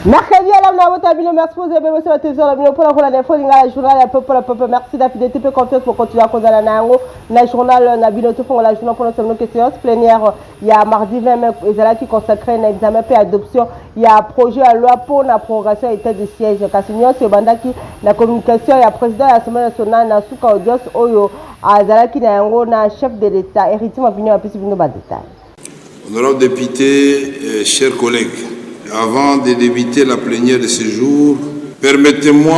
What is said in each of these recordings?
Mercredi alamu na bota bino, merci pour ebe boso télévision na bino mpona kolanda info lingala, journal ya peuple peuple. Merci na fidélité mpe confiance pour continuer kozala na yango na journal na bino. Tofongola journal mpona tosa bino ke séance plénière ya mardi 20 mai ezalaki consacré na examen mpe adoption ya projet ya loi mpona prorogation ya état de siège. Kasi nyonso ebandaki na communication ya président ya Assemblée nationale na suka audience oyo azalaki na yango na chef de l'État. Héritier Mapinio apesi bino badétail. Honorables députés, chers collègues, avant de débuter la plénière de ce jour, permettez-moi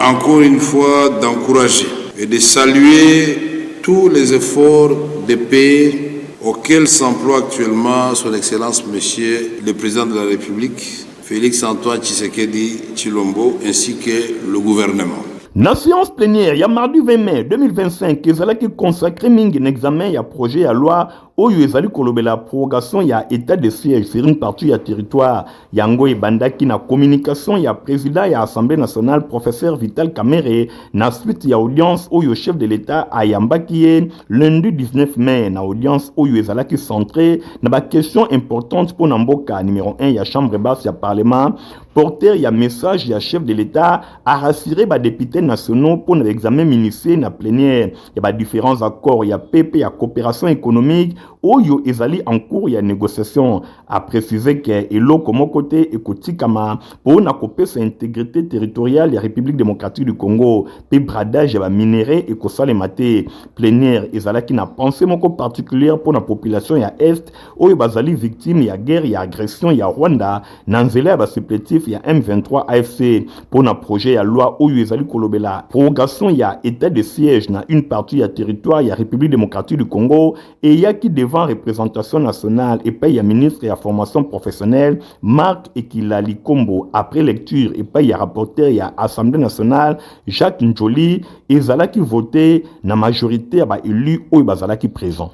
encore une fois d'encourager et de saluer tous les efforts de paix auxquels s'emploie actuellement Son Excellence Monsieur le Président de la République, Félix Antoine Tshisekedi Tshilombo, ainsi que le gouvernement. Na séance plénière ya mardi 20 mai 2025, ezalaki consacré mingi na examen ya projet ya loi oyo ezali kolobela prorogation ya état de siège sur une partie ya territoire. Yango ebandaki na communication ya président ya Assemblée nationale, professeur Vital Kamerhe, na suite ya audience oyo chef de l'État ayambaki ye lundi 19 mai. Na audience oyo ezalaki centré na baquestion importante mpo na mboka, numéro 1 ya chambre basse ya parlement, porteur ya message ya chef de l'État, arassuré badéputés nationaux mpo na baexamen minutieux na plénière ya badifférents accords ya paix mpe ya coopération économique oyo ezali en cours ya négociation. Aprécise ke eloko moko te ekotikama mpo na kopesa intégrité territoriale ya République démocratique du Congo, mpe bradage ya baminerais ekosalema te. Plénière ezalaki na pensée moko particulière mpo na population ya Est oyo bazali victime ya guerre ya agression ya Rwanda na nzela ya basupplétif ya M23 AFC. Mpo na projet ya loi oyo ezali kolobela prorogation ya état de siège na une partie ya territoire ya République démocratique du Congo, eyaki devant représentation nationale epai ya ministre ya Formation professionnelle, Marc Ekila Likombo. Après lecture epai ya rapporteur ya Assemblée nationale, Jacques Njoli, ezalaki voté na majorité ya baélu oyo bazalaki présent.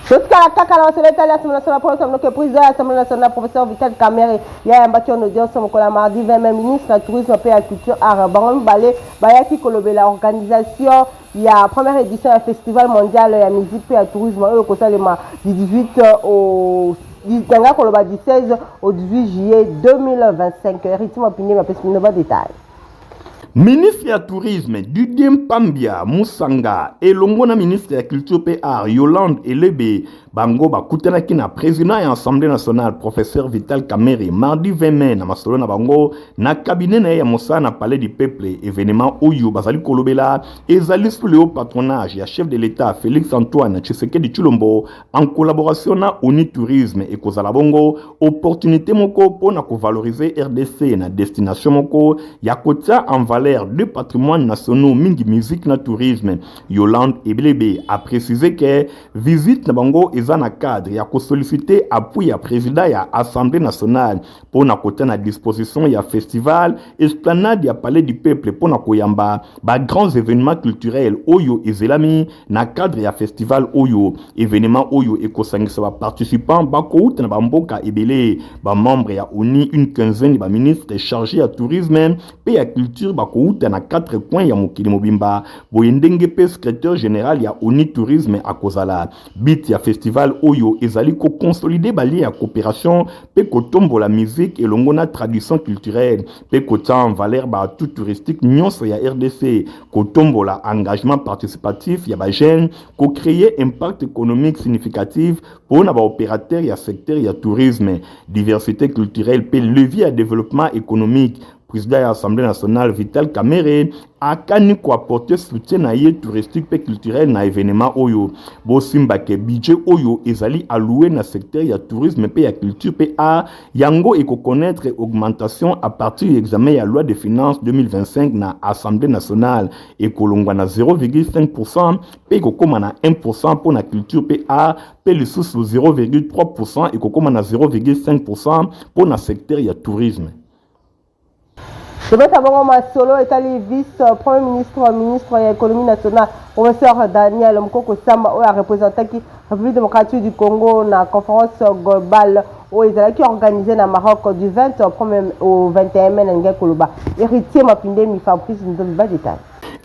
Totikala kaka na masolo etali Assemblée nationale mpona tosa président ya Assemblée nationale, professeur Vital Kamerhe, yayambaki en audience mokolo ya mardi 20 mai ministre ya Tourisme mpe ya Culture art. Bango mibale bayaki kolobela organisation ya première édition ya Festival mondial ya musique mpe ya tourisme oyo ekosalema du 18 au nanga koloba du 16 au 18 juillet 2025. Héritier Mapine bapesi bino badétail. Ministre ya Tourisme, Didier Mpambia Musanga, elongo na ministre ya Culture mpe Art, Yolande Elebe, bango bakutanaki na président ya Assemblée nationale, professeur Vital Kamerhe, mardi 20 mai na masolo na bango na cabinet na ye ya mosala na Palais du Peuple. Événement oyo bazali kolobela ezali sous le haut patronage ya chef de l'État Félix Antoine Tshisekedi Tshilombo en collaboration na ONU Tourisme. Ekozala bongo opportunité moko mpona kovaloriser RDC na destination moko ya kotia en valeur deux patrimoines nationaux mingi, musique na tourisme. Yolande Ebelebe a précisé que visite na bango eza na cadre ya kosolliciter appui ya président ya Assemblée nationale mpona kotia na disposition ya festival esplanade ya Palais du Peuple mpona koyamba bagrands événements culturels oyo ezelami na cadre ya festival oyo. Événement oyo ekosangisa baparticipants bakouta na bamboka ebele, bamembre ya ONU, une quinzaine baministre chargé ya tourisme mpe ya culture bakouta na quatre coins ya mokili mobimba. Boye ndenge mpe secrétaire général ya ONU Tourisme akozala. But ya festival oyo ezali koconsolider balien ya coopération mpe kotombola musique elongo na tradition culturelle mpe kotia en valeur baatouts touristique nyonso ya RDC, kotombola engagement participatif ya bajeunes, kocréer impact économique significatif mpona baopérateur ya secteur ya tourisme, diversité culturelle mpe levier ya développement économique. Président ya Assemblée nationale, Vital Kamerhe, akani koapporter soutien na ye touristique mpe culturel na événement oyo. Bosimbake budget oyo ezali alloué na secteur ya tourisme mpe ya culture mpe art, yango ekoconnaître augmentation à partir ya examen ya loi de finances 2025 na Assemblée nationale. Ekolongwa na 0,5 mpe ekokóma na 1 mpo na culture mpe art, mpe lisusu 0,3 ekokóma na 0,5 mpo na secteur ya tourisme. Tobeta bongo masolo etali vice premier ministre, ministre ya Économie nationale, professeur Daniel Mokoko Samba, oyo areprésentaki République démocratique du Congo na conférence globale oyo ezalaki organisé na Maroc du 20 au 21 mai. Na ningai koloba Héritier Mapindemi, Fabrice Ndombi, badétail.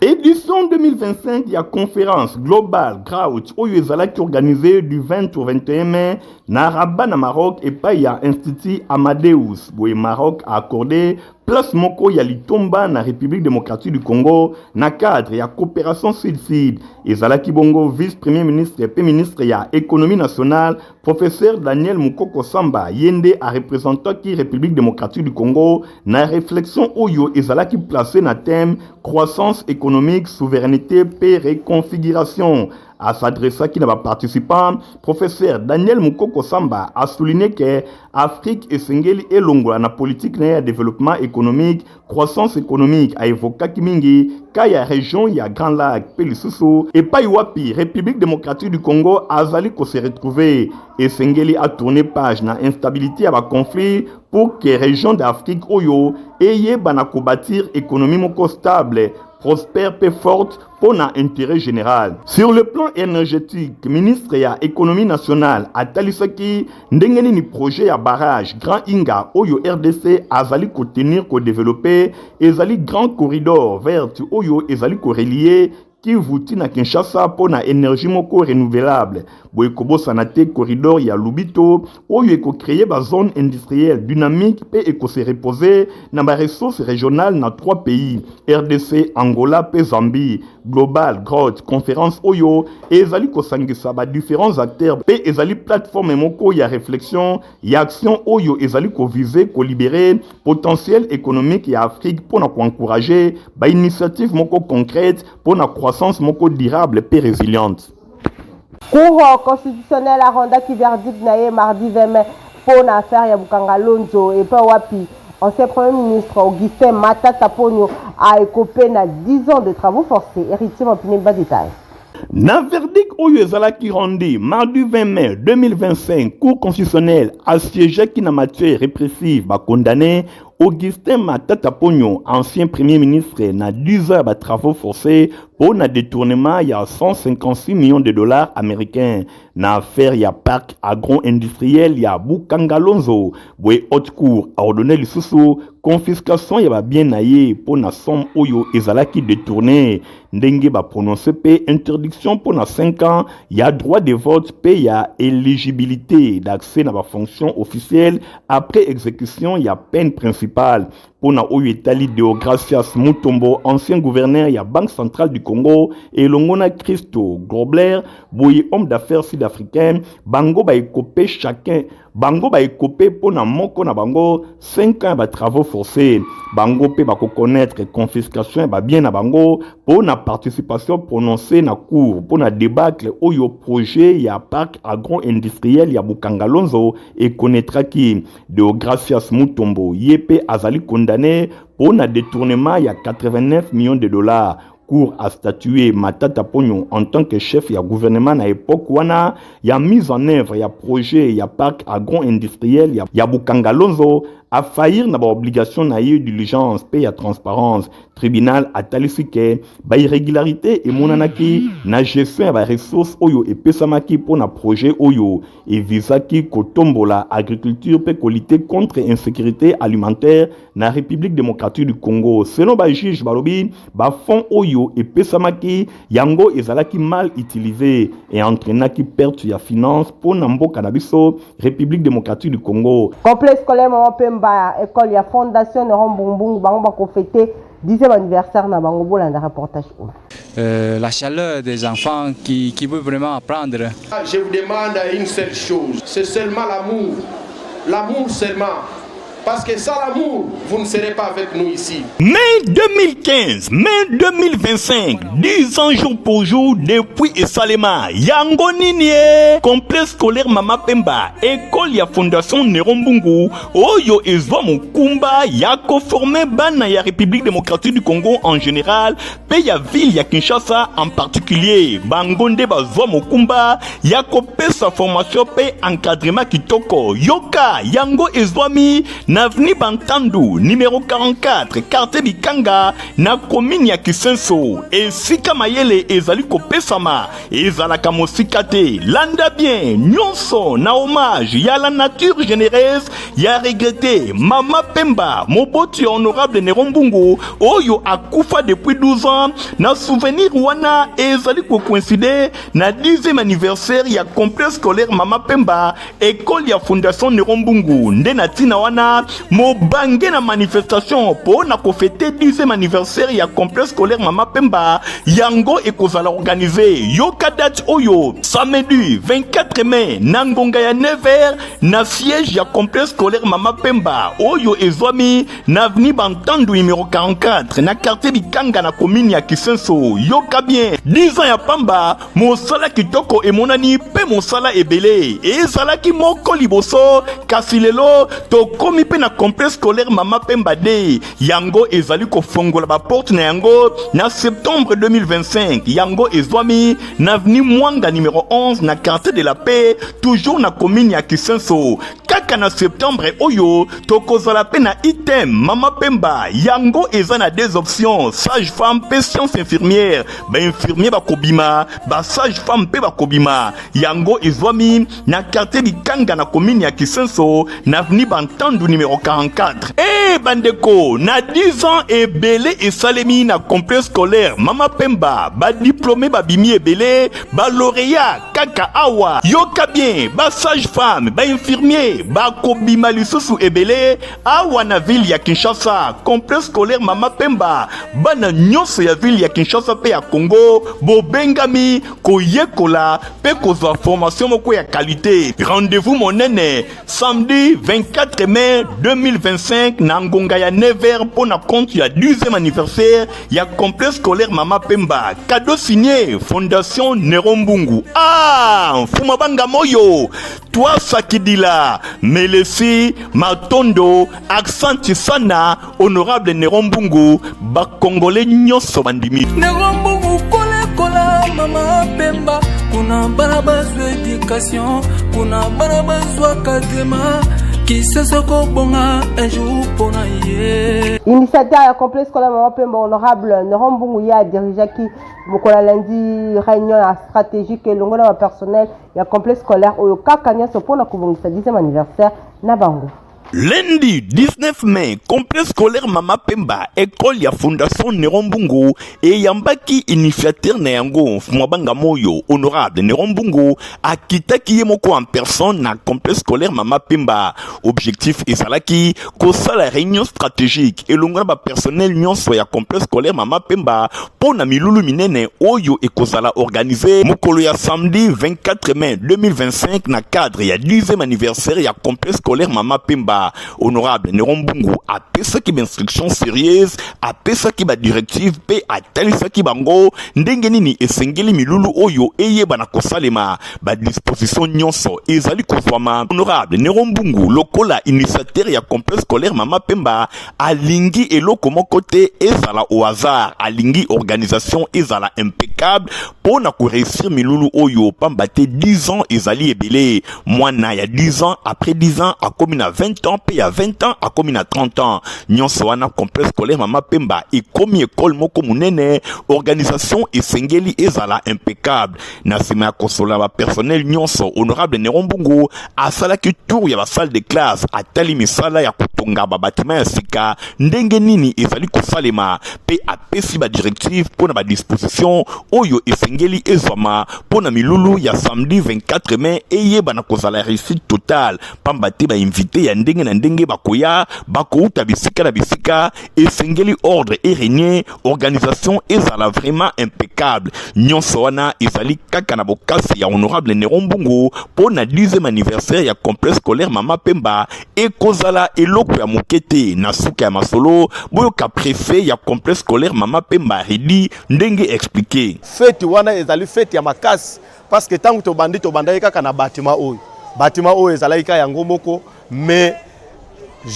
Edition 2025 ya conférence Global Growth oyo ezalaki organisée du 20 au 21 mai na Rabat na Maroc epai ya Institut Amadeus. Boye Maroc a accordé place moko ya litomba na République démocratique du Congo na cadre ya coopération Sud-Sud. Ezalaki bongo vice-premier ministre pe ministre ya économie nationale Professeur Daniel Mukoko Samba ye nde a representaki Republique democratique du Congo na reflexion oyo ezalaki place na thème croissance économique, souveraineté pe reconfiguration. A s'adressaki na ba participants, Professeur Daniel Mukoko Samba a souligné que Afrique esengeli elongola na politique na ye ya développement économique Croissance économique a evokaki mingi cas ya region ya Grand Lac mpe lisusu epai wapi République démocratique du Congo azali ko se retrouver. Esengeli a tourner page na instabilité ya ba conflits pour que region d'Afrique oyo eyeba na ko bâtir économie moko stable, prospère mpe forte mpo na interet general. Sur le plan energetique, ministre ya Economie nationale atalisaki ndenge nini projet ya barrage Grand Inga oyo rdc azali ko tenir ko developper ezali grand corridor vert oyo ezali ko relier Kivu ti na Kinshasa mpo na energie moko renouvelable. Boye kobosana te corridor ya Lubito oyo eko creer ba zones industrielles dynamiques mpe eko se reposer na ba ressources regionales na trois pays, rdc, Angola mpe Zambie. Global Growth Conference oyo ezali kosangisa ba differents acteurs mpe ezali plateforme moko ya reflexion ya action oyo ezali ko viser ko liberer potentiel économique ya Afrique mpo na ko encourager ba initiatives moko concrètes mpo na croissance moko durable mpe résiliente. Cour constitutionnelle arendaki verdict na ye mardi 20 mai mpo na affaire ya Bukanga Lonzo epai wapi ancien Premier ministre Augustin Matata Ponyo a ecope na 10 ans de travaux forcés. Héritier Mapine ba détail. Na verdict oyo ezalaki rendu mardi 20 mai 2025, Cour constitutionnelle assiégeaki na matière répressive ba condamné Augustin Matata Ponyo, ancien Premier ministre, na 10 ans ya ba travaux forcés mpo na detournement ya 156 millions de dollars américains na affaire ya parc agro-industriel ya Bukangalonzo. Boye Haute Cour a ordonné lisusu confiscation ya ba biens na ye mpo na somme oyo ezalaki detourné, ndenge ba prononce mpe interdiction mpo na 5 ans ya droit de vote mpe ya éligibilité d'accès na ba fonctions officielles après exécution ya peine principale. Mpo na oyo etali Deogracias Mutombo, ancien gouverneur ya Banque centrale du Congo, elongo na Christo Grobler, boye homme d'affaires sud-africain, bango ba ekope chacun bango ba ekope mpo na moko na bango 5 ans ya ba travaux forcés. Bango mpe bako connaître confiscation ya ba biens na bango mpo na participation prononcée na cour mpo na debacle oyo projet ya parc agro-industriel ya Bukangalonzo econnaîtraki. Deogracias Mutombo ye mpe azali condamné mpo na detournement ya 89 millions de dollars. Cour a statué Matata Ponyo en tant que chef ya gouvernement na epoque wana ya mise en œuvre ya projet ya parc agro-industriel ya Bukangalonzo a faillir na ba obligation na ye diligence mpe ya transparence. Tribunal atalisi ke ba irrégularité emonanaki na gestion ya ba ressources oyo epesamaki mpo na projet oyo evisaki kotombola agriculture mpe kolite contre insécurité alimentaire na République démocratique du Congo. Selon ba juges, balobi ba fonds oyo epesamaki yango ezalaki mal utilisé et entraînaki perte ya finance mpo na mboka na biso République démocratique du Congo. Complexe scolaire Maman Pemba, école ya Fondation Néron Mbungbungu, bango bakofete 10e anniversaire na bango. Bolanda reportage oyo. La chaleur des enfants qui veulent vraiment apprendre. Je vous demande une seule chose, c'est seulement l'amour. L'amour seulement. Parce que sans l'amour, vous ne serez pas avec nous ici. Mai 2015, mai 2025, 10 ans jour pour jour depuis esalema. Yango nini e? Complexe scolaire Mama Pemba, école ya Fondation Néron Mbungu, oyo ezwa mokumba ya koformer bana ya République démocratique du Congo en général mpe ya ville ya Kinshasa en particulier. Bango nde bazwa mokumba ya kopesa formation mpe encadrement kitoko. Yoka yango ezwami na na avenue Bantandu numero 44 quartier Bikanga na commune ya Kisenso. Esika mayele ezali kopesama ezalaka mosika te. Landa bien nyonso na hommage ya la nature généreuse ya regrette Mama Pemba, moboti ya honorable Nero Mbungu oyo akufa depuis 12 ans. Na souvenir wana ezali kocoïncide na 10e anniversaire ya complexe scolaire Mama Pemba, ekole ya fondation Nero Mbungu. Nde na ntina wana mobange na manifestation mpo na kofete 10e anniversaire ya complexe scolaire Mama Pemba, yango ekozala organise. Yoka date oyo: samedi 24 mai na ngonga ya 9h na siège ya complexe scolaire Mama Pemba oyo ezwami na avenue Bantandu numero 44 na quartier Bikanga na commune ya Kisenso. Yoka bien, 10 ans ya pamba, mosala kitoko emonani mpe mosala ebele ezalaki moko liboso, kasi lelo tokomi mpe na complexe scolaire Mama Pemba de yango ezali kofongola baporte na yango na septembre 2025. Yango ezwami na avenue Mwanga numero 11 na quartier de la Paix, toujours na commune ya Kisenso. Kaka na septembre oyo tokozala mpe na item Mama Pemba. Yango eza na deux options: sage femme mpe science infirmière. Bainfirmier bakobima, basage femme mpe bakobima. Yango ezwami na quartier Bikanga na commune ya Kisenso na avenue Bantandu numero 44. E bandeko, na 10 ans ebele esalemi na complexe scolaire Mama Pemba. Badiplôme babimi ebele, balauréat kaka awa. Yoka bien, basage femme, bainfirmier bakobima lisusu ebele awa na ville ya Kinshasa. Complexe scolaire Mama Pemba, bana nyonso ya ville ya Kinshasa mpe ya Congo bobengami koyekola mpe kozwa formation moko ya qualité. Rendez-vous monene samedi 24 mai 2025 na ngonga ya 9h mpo na compte ya 10e anniversaire ya complexe scolaire Mama Pemba. Cadeau signé Fondation Nero Mbungu. Ah, Mfuma Banga Moyo Twasakidila Melesi Matondo, aksanti sana honorable Nero Mbungu. Bakongole nyonso bandimi. Nero Mbungu kolekola Mama Pemba, kuna bana bazwa éducation, kuna bana bazwa kadema Kisenso kobonga un jour mpona ye. Initiateur ya complexe scolaire Mama Pemba, honorable Nero Mbungu, ye adirigeaki mokolo ya lundi réunion ya stratégique elongo na bapersonnel ya complexe scolaire oyo, kaka nyonso mpona kobongisa 10e anniversaire na bango. Lundi 19 mai, complexe scolaire Mama Pemba, école ya Fondation Nero Mbungu, eyambaki initiateur na yango, Mfuma Banga Moyo, honorable Nero Mbungu, akitaki ye moko en personne na complexe scolaire Mama Pemba. Objectif ezalaki kosala réunion stratégique elongo na bapersonnel nyonso ya complexe scolaire Mama Pemba mpo na milulu minene oyo ekozala organisé mokolo ya samedi 24 mai 2025 na cadre ya 10e anniversaire ya complexe scolaire Mama Pemba. Honorable Nero Mbungu apesaki bainstruction sérieuse, apesaki badirective mpe atalisaki bango ndenge nini esengeli milulu oyo eyebana kosalema, badisposition nyonso ezali kozwama. Honorable Nero Mbungu, lokola initiateur ya complexe scolaire Mama Pemba, alingi eloko moko te ezala au hasard, alingi organisation ezala impeccable mpo na koréussir milulu oyo, pamba te 10 ans ezali ebele. Mwana ya 10 ans, après 10 ans akomi na 20 ans, mpe ya 20 ans akomi na 30 ans. Nyonso wana, complexe scolaire Mama Pemba ekomi ekole moko monene, organisation esengeli ezala impeccable. Na nsima ya kosola bapersonnel nyonso, honorable Nero Mbungu asalaki tour ya basalle de classe, atali misala ya kotonga babatima ya sika ndenge nini ezali kosalema, mpe apesi badirective mpo na badisposition oyo esengeli ezwama mpo na milulu ya samedi 24 mai eyebana kozala réussite totale, pamba te bainvité ya ndenge na ndenge bakoya, bakouta bisika na bisika. Esengeli ordre erégner, organisation ezala vraiment impeccable. Nyonso wana ezali kaka na bokasi ya honorable Nero Mbungu mpo na 10e anniversaire ya complexe scolaire Mama Pemba ekozala eloko ya moke te. Na suka ya masolo, boyoka préfet ya complexe scolaire Mama Pemba, Redi, ndenge expliqué. Fête wana ezali fête ya makasi parce que ntango tobandi, tobandaki kaka na bâtiment oyo. Bâtiment oyo ezalaki kaka yango moko, mais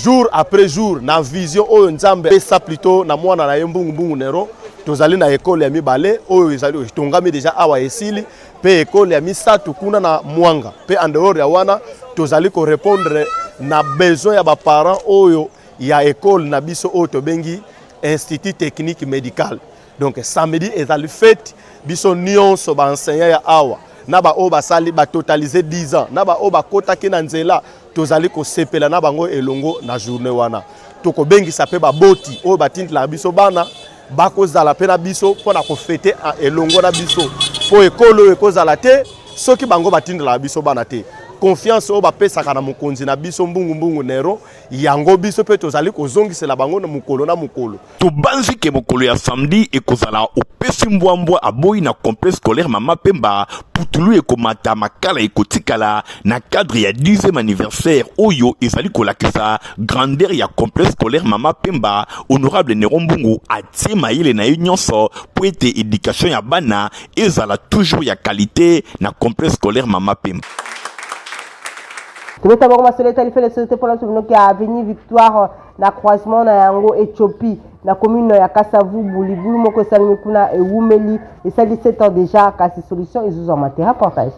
jour après jour, na vision oyo Nzambe apesa plutôt na mwana na ye Mbungu Mbungu Nero, Tozali na ekole ya mibale oyo ezali etongami deja awa esili, mpe ekole ya misato kuna na Mwanga. Mpe en dehors ya wana tozali korepondre na besoin ya baparent oyo ya ekole na biso oyo tobengi Institut Technique Medical. Donc samedi ezali fete, biso nyonso ba enseignant ya awa na ba oyo basali ba totaliser 10 ans na ba oyo bakotaki na nzela, tozali kosepela na bango elongo na journée wana. Tokobengisa mpe baboti oyo batindelaka biso bana, bakozala mpe na biso mpo na kofete elongo na biso, mpo ekolo oyo ekozala te soki bango batindelaka biso bana te. Confiance oyo bapesaka na mokonzi na biso Mbungu Mbungu Nero, yango biso mpe tozali kozongisela bango na mokolo na mokolo. Tobanzi ke mokolo ya samedi ekozala opesi mbwa mbwa aboyi na complexe scolaire Mama Pemba, putulu ekomata makala ekotikala na cadre ya 10e anniversaire oyo ezali kolakisa grandeur ya complexe scolaire Mama Pemba. Honorable Nero Mbungu atie mayele na ye nyonso po ete education ya bana ezala toujours ya qualité na complexe scolaire Mama Pemba. Tobeta bango masolo etali fele société mpona sobinoki ya avenue Victoire na croisement na yango Ethiopie na commune ya Kasavubu. Libulu moko esalemi kuna ewumeli, esali 7 ans déjà, kasi solution ezozwama te. Reportage.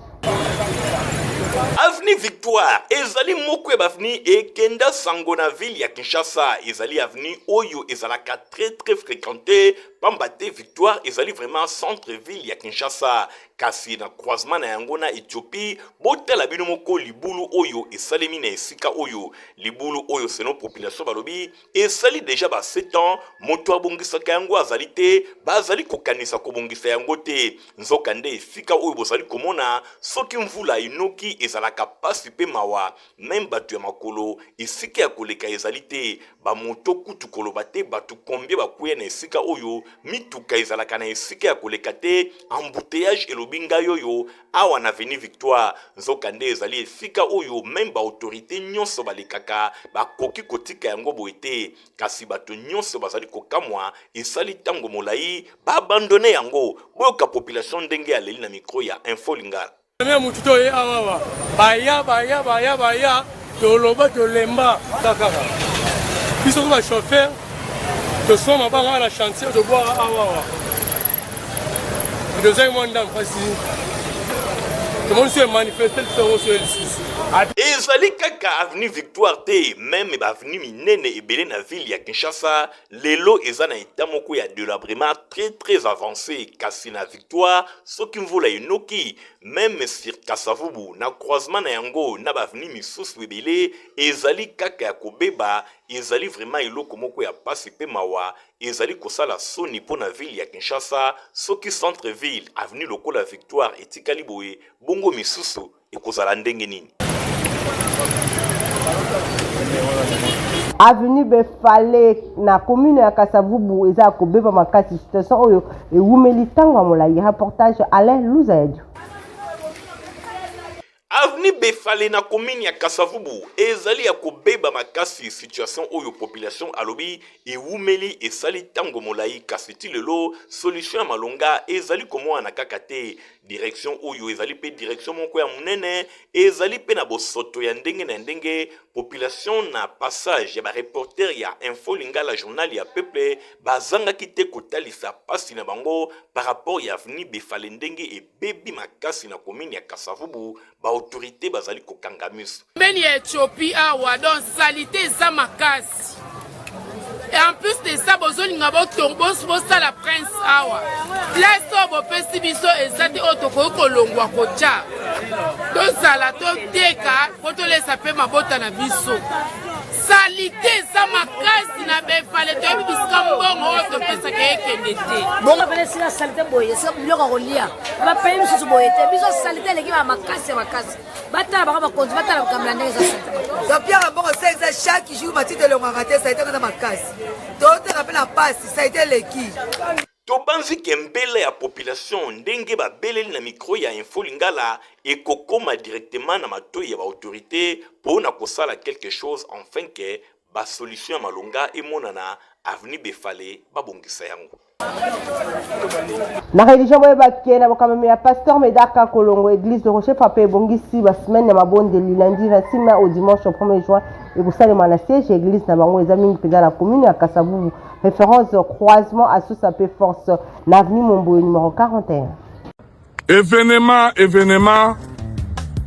Avenue Victoire ezali moko ya baavenue ekenda sango na ville ya Kinshasa. Ezali avenue oyo ezalaka très très fréquenté, pamba te Victoire ezali vraiment centre ville ya Kinshasa. Kasi na croisement na yango na Ethiopie, botala bino moko libulu oyo esalemi na esika oyo. Libulu oyo selon population balobi esali deja ba 7 ans, moto abongisaka yango azali te, bazali kokanisa kobongisa yango te. Nzokande esika oyo bozali komona, soki mvula enoki ezalaka pasi pe mawa, meme bato ya makolo esika ya koleka ezali te, ba moto kutu koloba te. Bato combien bakweya na esika oyo, mituka ezalaka na esika ya koleka te, embouteillage elobi ngai oyo awa na avenue Victoire. Nzokande ezali esika oyo meme ba autorite nyonso balekaka, bakoki kotika yango boye te. Kasi bato nyonso bazali kokamwa, esali tango molayi ba abandonne yango. Boyoka population ndenge aleli na micro ya Info Lingala. Meme mutu to ye awa baya baya baya baya toloba tolemba kaka biso ko ba chauffeur tosoma mabanga na chantier tobwaka awa awa tozangi mwa ndambo kasi tomoni so emanifeste biso yango so lisusu. Ezali kaka avenue Victoire te, meme ba avenue minene ebele na ville ya Kinshasa lelo eza na etat moko ya delabrement très très avance. Kasi na Victoire soki mvula enoki, meme sur Kasavubu na croisement na yango na ba avenue misusu ebele ezali kaka ya kobeba. Ezali vraiment eloko moko ya pasi pe mawa, ezali kosala soni po na ville ya Kinshasa. Soki centre ville avenue lokola Victoire etikali boye, bongo misusu ekozala ndenge nini? Avenue Befale na commune ya Kasavubu eza ya kobeba makasi. Situation oyo ewumeli ntango ya molai. Reportage Alain Luzayadio. Avenue Befale na commune ya Kasavubu ezali ya kobeba makasi. Situation oyo population alobi ewumeli, esali ntango molai, kasi ti lelo solution ya malonga ezali komonana kaka te. Direction oyo ezali mpe direction moko ya monene, ezali mpe na bosoto ya ndenge na ndenge. Population na passage ya ba reporter ya Info Lingala, journal ya peuple, bazangaki te kotalisa pasi na bango par rapport ya avenue Befale ndenge ebebi makasi na commune ya Kasavubu. Ba autorites bazali kokanga miso. Pembeni ya Ethiopie awa, donc salite eza makasi. Et en plus de ça, bozolinga bosala prince awa. Place oyo bopesi biso eza te oyo tokoki kolongwa kotya. Tozala toteka mpo tolesa mpe mabota na biso. Salite eza makasi na Befale, toyebi bisika mbongo oyo topesaka ekende te. Bongo pene esika salite boye, esika biloko ya kolia bapays mosusu boye te, biso salite eleki ba makasi ya makasi. Batala bango bakonzi, batala makambo ya ndenge eza salite. Topiaka mbongo 500 chaque jour, matiti elongaka te, salite eza makasi, toteka mpe na pasi, salite eleki. Tobanzi ke mbela ya population ndenge babeleli na micro ya Info Lingala ekokoma directement na matoyi ya ba autorites po na kosala quelque chose enfin que ba solutions ya malonga emonana, avenue Befale babongisa yango. Na religion boyeba ke na bokamami ya pasteur Medard Kakolongo, église de Rocher Frappé ebongisi ba semaine ya mabondeli lundi 26 mai au dimanche 1er juin ekosalema na siège ya église na bango eza mingi mpenza na commune ya Kasavubu, référence croisement Asusa pe force na avenue Momboyo numéro 41. Evenement, evenement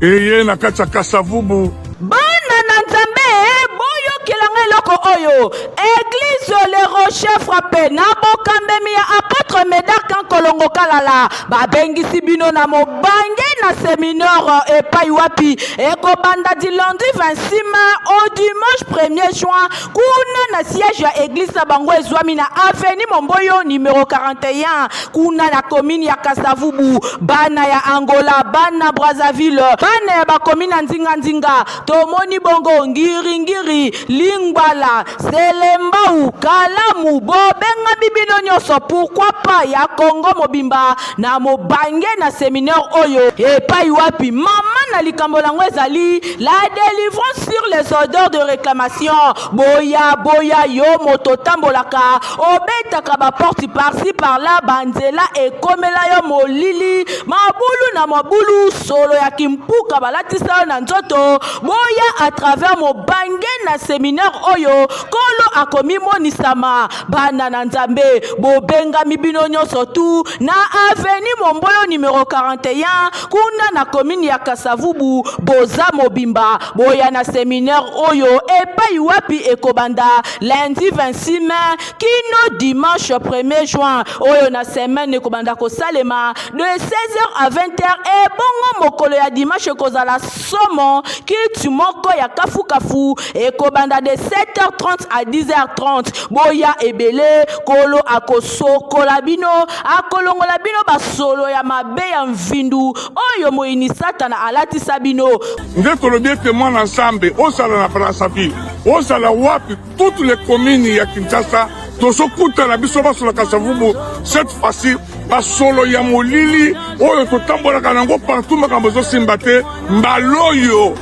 eye na kati ya Kasavubu. Bana na Nzambe, boyokela nga eloko oyo. Eglise Le Rocher Frappe na bokambemi ya Apotre Medard Kankolongo Kalala babengisi bino na mobange na seminaire epai wapi ekobanda du lundi 26 mai au dimanche 1er juin kuna na siège ya eglise na bango ezwami na avenue Momboyo numero 41 kuna na commune ya Kasavubu. Bana ya Angola, bana Brazzaville, bana ya bakomi na nzinga-nzinga, tomoni bongo Ngiri-ngiri, Lingwala, Selembao, Kalamu, bobengami bino nyonso, pourquoi pas ya Congo mobimba na mobange na seminaire oyo epai wapi mama na likambo lango ezali la délivrance sur les odeurs de réclamation. Boya boya yo moto otambolaka obetaka ba porte par-ci par-là, banzela ekomela yo molili, mabulu na mabulu, solo ya kimpuka balatisa yo na nzoto. Boya à travers mobange na seminaire oyo Nkolo akomimonisama. Bana na Nzambe, bobengami bino nyonso tu na avenue Momboyo numero 41 kuna na commune ya Kasavubu. Boza mobimba, boya na seminaire oyo epai wapi ekobanda lundi 26 mai kino dimanche 1er juin oyo na semaine ekobanda kosalema de 16h à 20h. Ebongo mokolo ya dimanche ekozala somo, culte moko ya kafukafu ekobanda de 7h30 à 10h30. Boya ebele, Kolo akosokola bino, akolongola bino basolo ya mabe ya mvindu oyo moyini Satana alatisa bino. Nde tolobi ete mwana Nzambe, ozala na Brazzaville, ozala wapi, toutes les communes ya Kinshasa, tozokutana biso baso na Kasavubu. Cette fois-ci basolo ya molili oyo totambolaka nango partout, makambo ezosimba te, mbala oyo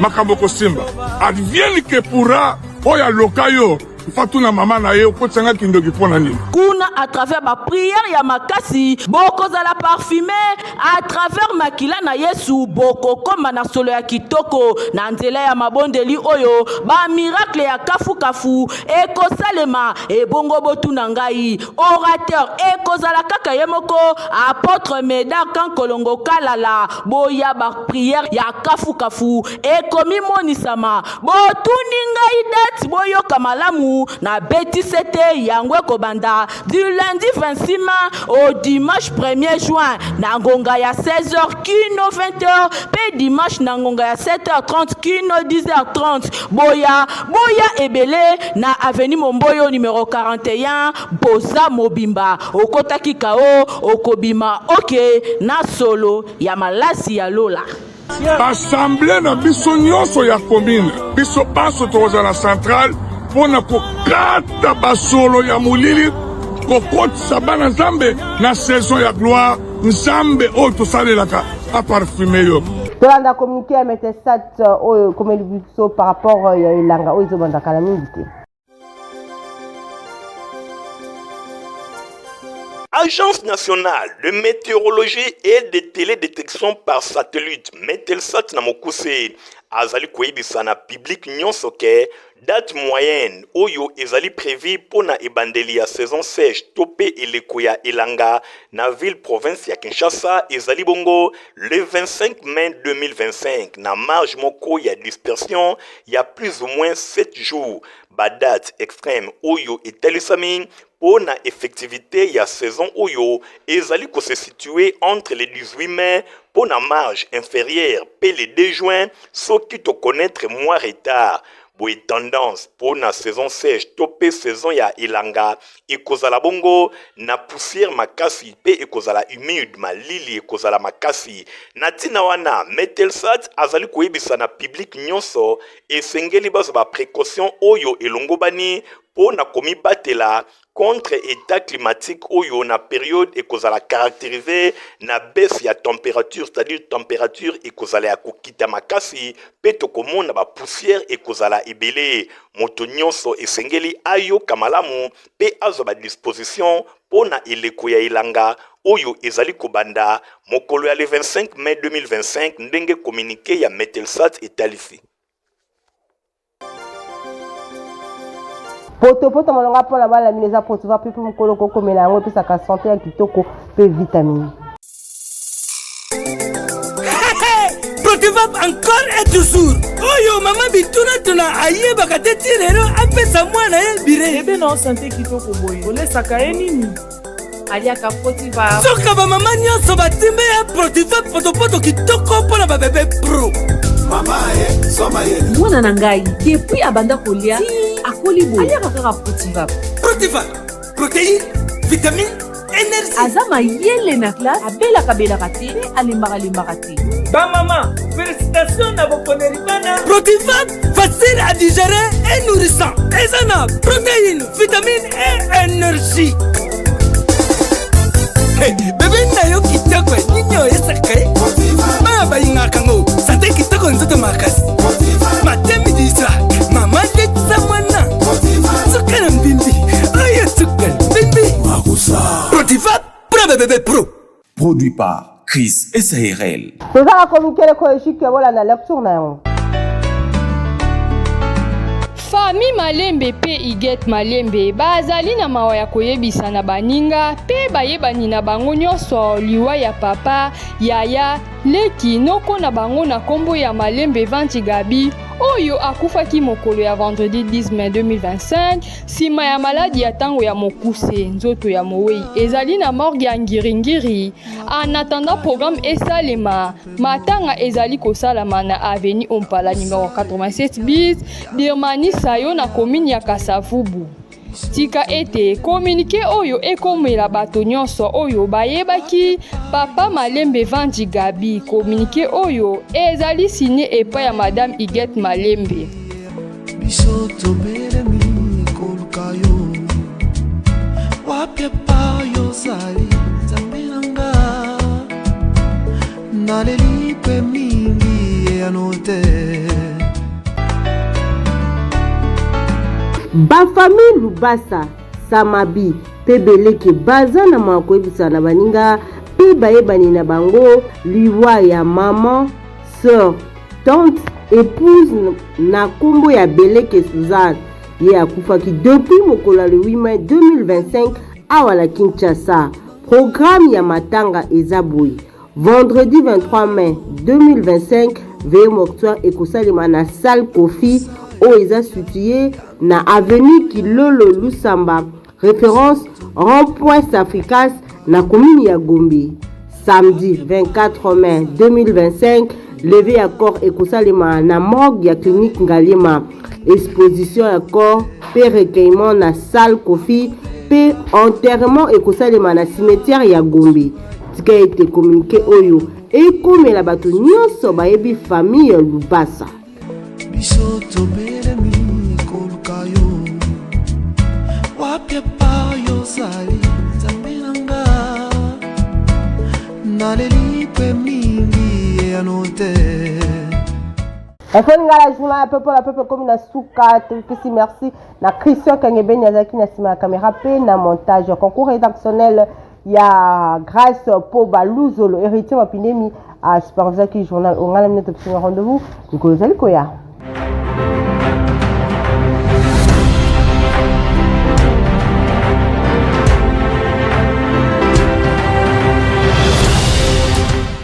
makambo ekosimba. Advienne que pourra, oyo aloka yo fatuna mama na ye okotisanga kindoki mpo na nini? Kuna à travers ba prière ya makasi bokozala parfume à travers makila na Yesu, bokokoma na solo ya kitoko na nzela ya mabondeli oyo ba miracle ya kafukafu ekosalema. Ebongo botuna ngai, orateur ekozala kaka ye moko Apôtre Medard Kankolongo Kalala. Boya, ba prière ya kafukafu ekomimonisama. Botuni ngai date, boyoka malamu, na betise te, yango ekobanda du lundi 26 mai au dimanche 1er juin na ngonga ya 16h kino 20h, pe dimanche na ngonga ya 7h30 kino 10h30. Boya, boya ebele na avenue Momboyo numero 41. Boza mobimba, okotaki kao, okobima oke na solo ya malasi ya lola. Baassemble na biso nyonso ya commune, biso banso tokozala na centrale mpo na kokata basolo ya molili, kokotisa bana Nzambe na saison ya gloire. Nzambe oyo tosalelaka aparfume yo. Tolanda communiqué ya Metesat oyo ekomeli biso par rapport ya elanga oyo ezobanda kala mingi te. Agence nationale de météorologie et de télédétection par satellite Metelsat na mokuse azali koyebisa na public nyonso ke date moyenne oyo ezali prévu mpo na ebandeli ya saison sèche to mpe eleko ya elanga na ville province ya Kinshasa ezali bongo le 25 mai 2025 na marge moko ya dispersion ya plus ou moins 7 jours. Ba date extreme oyo etalisami mpo na effectivite ya saison oyo ezali ko se situer entre le 18 mai mpo na marge inferieure mpe le 2 juin soki to connaitre mwa retard. Boye tendance mpo na saison sèche to mpe saison ya elanga ekozala bongo na poussière makasi mpe ekozala humide, malili ekozala makasi. Na ntina wana, Metelsat azali koyebisa na public nyonso esengeli bazwa ba precautions oyo elongobani mpo na komibatela contre etat climatique oyo na periode ekozala caracterise na baisse ya temperature, c'est-à-dire temperature ekozala ya kokita makasi mpe tokomona ba poussière ekozala ebele. Moto nyonso esengeli ayoka malamu mpe azwa ba dispositions. mpo na eleko ya elanga oyo ezali kobanda mokolo ya le 25 mai 2025, ndenge communique ya Metelsat etalisi. Potopoto molonga mpo na bana bino eza potova mpe mpe mokolo kokomela yango epesaka sante ya kitoko mpe vitamine. Protivap encore et toujours oyo mama bitunatuna ayebaka te ti lelo apesa mwana ye bire. Bebe na sante kitoko boye olesaka ye nini? Aliaka Protivap. Soka bamama nyonso batimbe ya Protivap potopoto kitoko mpo na babebe pro. Mama ye, soma ye. Mwana na ngai depuis abanda kolia ti akoli boye aliaka kaka Protivap. Protivap, protéine, vitamine, énergie. Aza mayele na classe, abelaka belaka te mpe alembaka lembaka te. Bamama, félicitations na boponeli bana. Protivap, facile à digérer et nourrissant. Eza na protéine, vitamine et énergie. Hey, bebe na yo kitoko nini oyesaka ye bana balingaka ngo sante kitoko nzoto makasi matin midi soir mama lekisa mwana suka na mbimbi oyo suka na mbimbi Protiva pro bebebe pro. Produit par Chris SARL. Toza na communiqué écologique bolanda lecture na yango. Famille Malembe mpe Huguette Malembe bazali na mawa ya koyebisa na baninga mpe bayebani na bango nyonso liwa ya papa, yaya, leki, noko na bango na kombo ya Malembe Vanti Gabi oyo akufaki mokolo ya vendredi 10 mai 2025 nsima ya maladi ya ntango ya mokuse. Nzoto ya mowei ezali na morgue ya Ngiringiri. En attendant programme esalema, matanga ezali kosalama na avenue Ompala numero 87 bis, Birmanie Sayo na commune ya Kasavubu. Tika ete communique oyo ekomela bato nyonso oyo bayebaki Papa Malembe Vanji Gabi. Communique oyo ezali signe epai ya Madame Huguette Malembe. Biso tobelemi koluka yo wapi epai ozali nzambe na nga naleli mpe mingi eyano te. Ba famille Lubasa, Samabi pe Beleke baza na mawa koyebisa na baninga pe bayebani na bango liwa ya maman, sœur, tante, épouse na kombo ya Beleke Suzanne. Ye akufaki depuis mokolo ya le 8 mai 2025 awa na Kinshasa. Programme ya matanga eza boye: vendredi 23 mai 2025, veillée mortuaire ekosalema na salle Kofi oyo eza située na avenue Kilolo Lusamba, référence rond-point Safricas na commune ya Gombe. Samedi 24 mai 2025, levée ya corps ekosalema na morgue ya clinique Ngaliema. Exposition ya corps pe recueillement na salle Kofi pe enterrement ekosalema na cimetière ya Gombe. Tika ete communiqué oyo ekomela bato nyonso bayebi famille Lubasa. Biso tobelemi koluka yo wapi epai ozali nzambe na nga naleli mpe mingi eyano te. Efoni nga la journal ya peuple la peuple ekomi na suka. Topesi merci na Christian Kangebeni azalaki na nsima ya kamera mpe na montage concours rédactionnel ya Grâce po Baluzolo Héritier Mapindemi a supervisaki journal. Ongana mino topesi rendez-vous mikolo ezali koya.